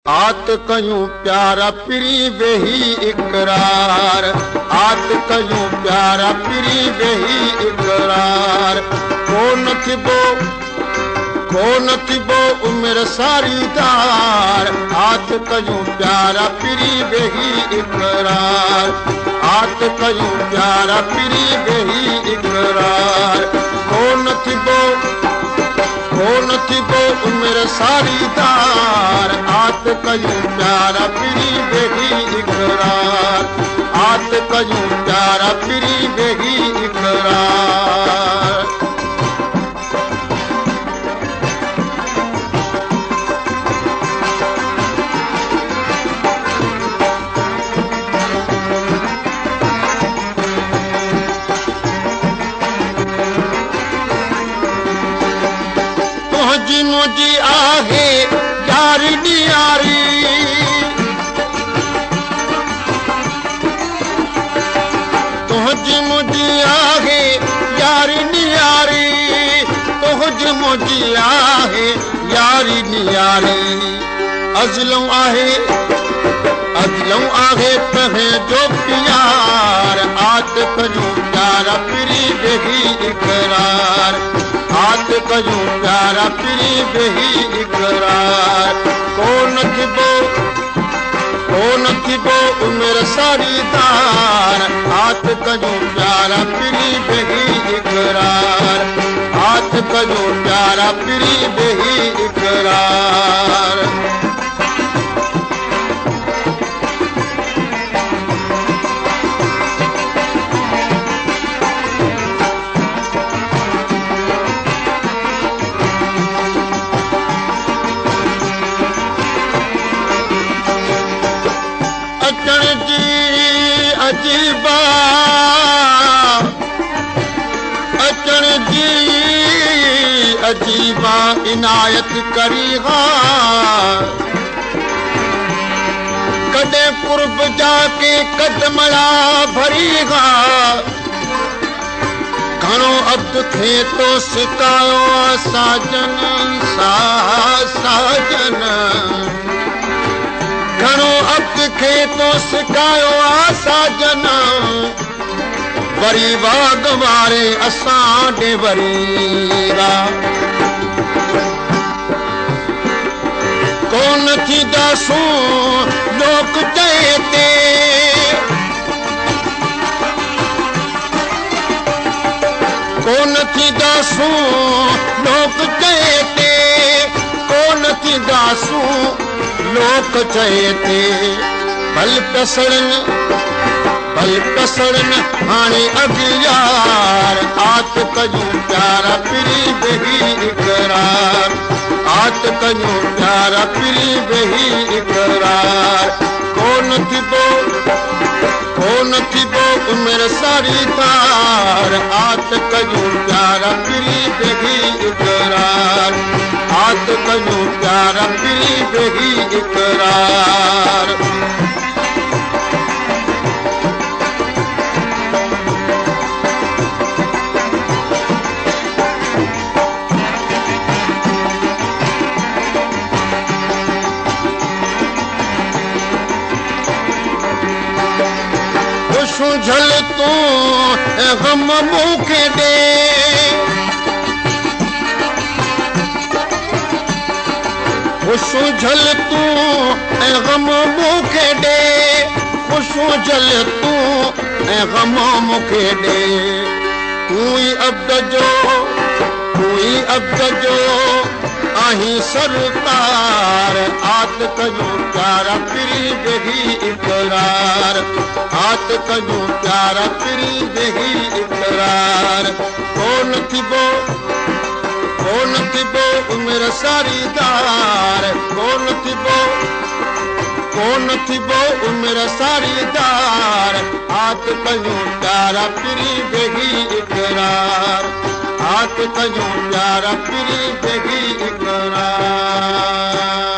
आत कयूं प्यारा पिरी वेही इकरार, आत कयूं प्यारा पिरी वेही इकरार। कोन थिबो उमिरि सारीदार, आत कयूं प्यारा पिरी वेही इकरार, आत कयूं प्यारा पिरी वेही इकरार। कोन थिबो उमिरि सारीदार, आत कयूं प्यारा पिरी वेही इकरार, आत कयूं प्यारा पिरी वेही इकरार। तुंहिंजी मुंहिंजी आहे यारी नियारी, तुंहिंजी मुंहिंजी आहे यारी नियारी, तुंहिंजी मुंहिंजी आहे यारी नियारी। अज़लूं आहे तुंहिंजो प्यार, आत कयूं प्यारा पिरी वेही इकरार, आत कयूं प्यारा पिरी वेही इकरार। कोन थिबो उमिरि सारीदार, आत कयूं प्यारा पिरी वेही इकरार, आत कयूं प्यारा पिरी वेही इकरार। अचण जी अजीबा, अचण जी अजीबा इनायत करी हा, कॾहिं कुर्ब जाके कदमड़ा भरी हा। घणो अब्द खे तो सिकायो साजन साजन, घणो अब्द खे तो सिकायो आ साजन। वरी वाग वारे असां ॾे वरी रा, कोन थींदासूं लोक चए ते, कोन थींदासूं लोक चए ते, कोन थींदासूं लोक चए ते। भल पसड़न हाणे अॻियार, आत कयूं प्यारा पिरी वेही इकरार, आत कयूं प्यारा पिरी वेही इकरार। कोन थिबो उमिरि सारीदार, आत कयूं प्यारा पिरी वेही इकरार, आत कयूं प्यारा पिरी वेही इकरार। झल तूं ऐं ग़म मूंखे ॾे, ख़ुशि झल तूं ऐं ग़म मूंखे ॾे, ख़ुशि झल तूं ऐं ग़म मूंखे ॾे। तूं ई अब्द जो, तूं ई अब्द जो आहीं सरकार, आत कयूं प्यारा पिरी वेही इकरार, आत कयूं प्यारा पिरी वेही इकरार। कोन थिबो उमिरि सारीदार, कोन थिबो उमिरि सारीदार, आत कयूं प्यारा पिरी वेही इकरार, आत कयूं प्यारा पिरी वेही इकरार।